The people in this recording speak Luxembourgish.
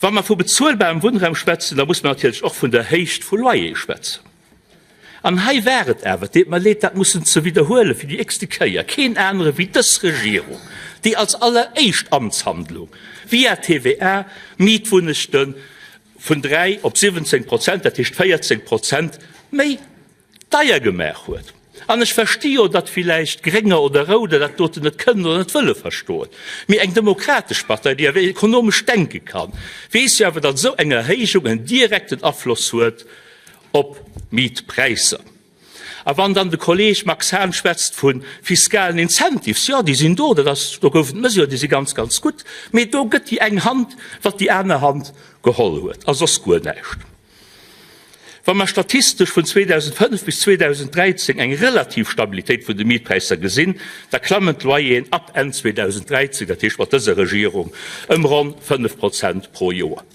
Wa mer vu bezuelbarem Wunnraum schwätzen, da muss mer natierlech och vun der Héicht vu Loyer schwätzen. An hei war et awer, et deet mer leed, dat mussen ze widderhuelen fir déi x-te Kéier, keen anere wéi dës Regierung, déi als alleréischt Amtshandlung via TVA Mietwunnechte vun 3 op 17 Prozent, dat heescht 14 Prozent méi deier gemaach huet. An ech versti jo, datt villäicht Grénger oder Rouder dat doten net kënnen oder net wëlle verstoen. Mee eng demokratesch Partei, déi awer ekonomesch denke kann, weess jo awer, datt esou eng Erhéijung en direkten Afloss huet op d'Mietpräisser. A wann dann de Kolleeg Max Hahn schwätzt vu fiskalen Incentives, jo, déi sinn do, dat ass, do goufen et Mesuren, déi si ganz, ganz gutt, mee do gëtt déi eng Hand, wat déi aner Hand geholl huet, a soss guer näischt. Wa mer statistesch vun 2005 bis 2013 eng relativ Stabilitéit vun de Mietpräisser gesinn, da klammen d'Loyeren ab Enn 2013, dat heescht mat dëser Regierung, ëm ronn 5 Prozent pro Joer.